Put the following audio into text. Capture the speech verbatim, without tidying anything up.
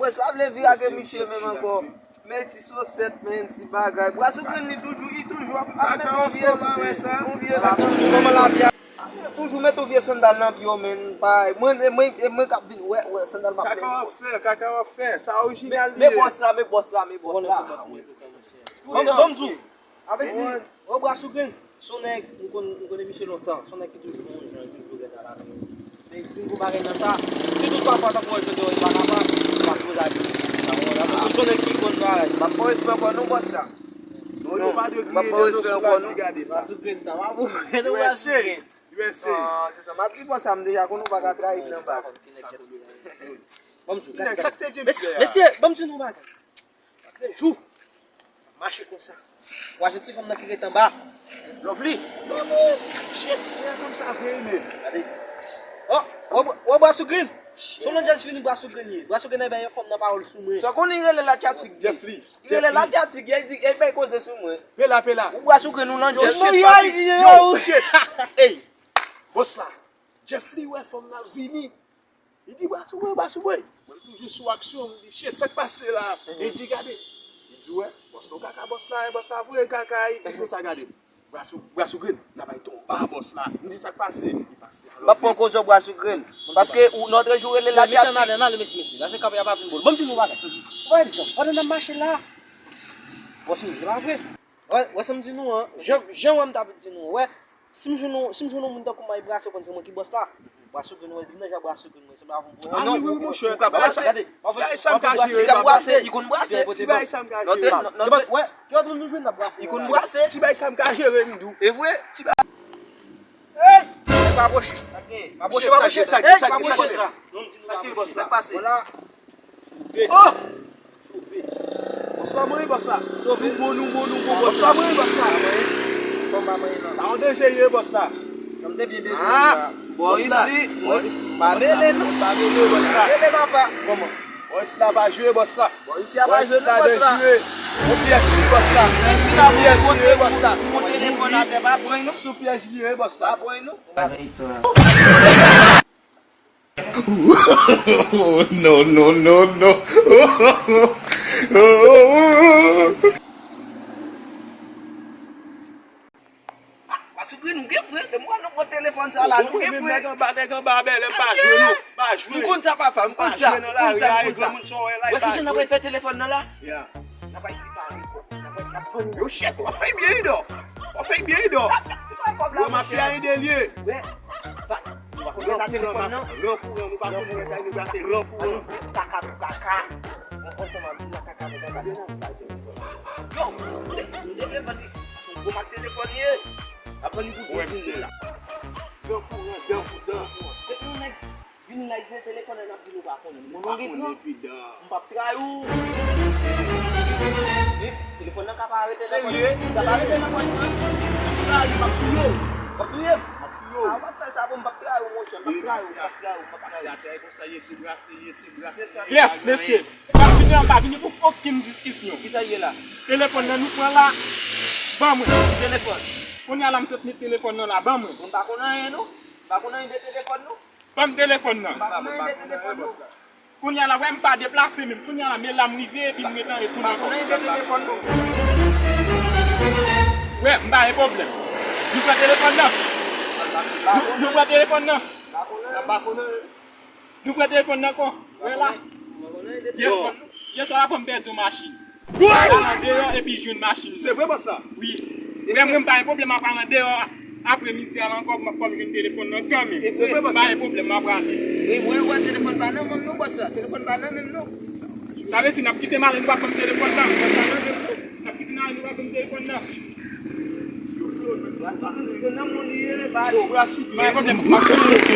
Mwen pa vle vire ak misye menm ankò. Men ti sosèt, men ti bagay. Bwa Sougrenn li toujou, li toujou ap, ap met yon vye, yon vye bagay. Kòman la, se toujou met yon vye sandal nan pye w, men pa, mwen, mwen, mwen k ap vin, wè, wè, sandal m ap met. Kaka w ap fè, kaka w ap fè. Sa orijinal li ye. Men bòs la, men bòs la, men bòs la. Bon, bon, bon, Avè di, wè Bwa Sougrenn, se yon nèg, m konn, m konnen misye lontan, se yon nèg ki toujou yon jan, toujou rèd a la men. Men vin pou bagay nan sa, si tout pafwa tankou wè jodi a, e pa kapab, pa sipoze al vin sa, w konprann? Tankou se yon nèg ki konn bagay. M ap fè respè ankò non, bòs la. Non, yo pa dwe kriye dedo sou la pou gade sa. Bwa Sougrenn, sa pa pou frè nou, Bwa Sougrenn. U S A. Ah, se sa. M ap di bòs sa, m deja konn ou pa ka trayi m nan baz. Ban m di w, gade, gade. Mesye, mesye, ban m di nou yon bagay. Apre jou, mache konsa. W a jwenn ti fanm nan ki ret anba. Lovely. Shit, men fanm sa vre wi, men. Gade. Oh, wè, wè Bwa Sougrenn. Se yon lòt jan fini Bwa Sougrenn ye. Bwa Sougrenn bay yon fanm nan pawòl sou mwen. Sa w konnen li rele Latyatik. Jeffrey. Li rele Latyatik, li di, li bay koze sou mwen. Pela, pela. Ou Bwa Sougrenn, ou lan Jeffrey. Yo, shit, yo, shit. Ey, bòs la. Jeffrey wè fanm nan vini. Li di, "Bwa Sougrenn, Bwa Sougrenn." Mwen toujou sou aksyon, m di, "Shit, sa k pase la?" Li di, "Gade." Li di, "Wè, bòs la kaka, bòs la, bòs la voye kaka." Li di konsa, "Gade, Bwa Sou-, Bwa Sougrenn, n a bay tonba bòs la." M di, "Sa k pase?" Li pase. M ap pran koze Bwa Sougrenn. Paske ou, lòt jou rele Latyatik. Mesye, n ale, n ale, mesye, mesye. La se kanpe a pa vin bòl. Ban m di nou bagay. Ou pa wè bizan. Pandan n ap mache la. Bòs nou, se pa vre. Wè, wè sa m di nou an. Jan, jan wè m t ap di nou. Wè, Si m jwenn yon, si m jwenn yon moun tankou May Brase, ou konn se mwen ki bòs la. Bwa Sougrenn, wè, vin nan jan Bwa Sougrenn, mwen, se pa pou mwen. Ah wi, wi, monchè. Ti bagay sa m ka jere. Li konn brase, li konn brase. Ti bagay sa m ka jere. Wè, ki lòt moun nou jwenn nan brase? Li konn brase. Ti bagay sa m ka jere, m di w. E vre? Ti bagay. Ey! Pa pwoche. Pa pwoche, pa pwoche. Ey, pa pwoche. Sa k gen, bòs la? Sa k gen, bòs la? Oh! Sove. Bòs la mwen, bòs la. Sove. Nou bon, nou bon, nou bon, bòs la. Bòs la mwen, bòs la. Sa yon danje ye, bòs la. Sa m te byen bezwen. Ah, bò isi, pa mele non, pa mele, bòs la. Pa mele, papa. Kòman? Bò isi la pa jwe, bòs la. Bò isi a pa jwe non, bòs la. Yon pyès li, bòs la. Yon pyès li ye, bòs la. Yon telefòn atè, pa pran non. Sou pyès li ye, bòs la. Pa pran non. No, no, no, no. Ah, Bwa Sougrenn, nou gen pwen. Depi w wè nou pran telefòn sa la, nou gen pwen. Nèg anba, nèg anba, bèlè, m pa jwe, non. M pa jwe. M konn sa, papa, m konn sa. M konn sa, m konn sa. Wè, kijan n ap fè telefòn nan la? N ap al separe kòb. N ap al, n ap vann yo. Yo, shit, w ap fè byen, Idò. W ap fè byen, Idò. Separe kòb la, monchè. Wè, mafya ede l ye. Wè, pa, nou pa konn rete ak telefòn nan. Ran pou ran, nou pa konn rete ak, nou pa se ran pou ran. An nou di kaka pou kaka. Ansanm ak nou, kaka pou kaka. Yo, nou te, nou te vle vann li. Se yon gwo mak telefòn ye. N ap vann li pou douz mil dola. Ran pou ran, dan pou dan. Depi yon nèg vini la, li di se telefòn nan, n ap di nou pa konnen. Nou konnen, nou gen gran. M p ap tray ou. Men, telefòn nan ka pa rete nan kò. Serye? Li ka pa rete nan kò, non. M ap touye w. W ap touye m? M ap touye w. Ah, w ap fè sa pou m, m p ap tray ou, monchè. M p ap tray ou, m p ap tray ou, m p ap tray ou. Pase atè konsa, ye se brase, ye se brase. Yes, mesye. Pa vini anba, vini pou okenn diskisyon. Kisa ye la? Telefòn nan nou pran la, ban mwen. Telefòn. Kounye a la, m sot met telefòn nan la, ban mwen. Mwen pa konn anyen, non. M pa konn anyen de telefòn, non. Ban m telefòn nan. M pa konn anyen de telefòn, non. Kounye a la, wè m pa deplase menm. Kounye a la, men la m rive, epi m ret antre tou nan kò. M pa konn anyen de telefòn, non. Wè, m pa gen pwoblèm. Nou pran telefòn nan. Nou, nou pran telefòn nan. M pa konn anyen. Nou pran telefòn nan ankò. Wè la. Yè swa, yè swa la fò m pèdi yon machin. Mwen al andeyò epi jwenn machin. Se vre, bòs la? Wi. Wè mwen, m pa gen pwoblèm ap al andeyò aprè midi a la ankò, m ap fè m jwenn telefòn nan kanmenm. Se vre, bòs la? M pa gen pwoblèm, m ap prale. E mwen wè telefòn pa nan men m non, bòs la. Telefòn pa nan men m non. Sa vle di n ap kite m ale, nou pa ban m telefòn nan. N ap kite m ale, nou pa ban m telefòn nan. Bwa Sougrenn, se nan moun li ye, pa li. Yo, Bwa Sougrenn. Pa gen pwoblèm.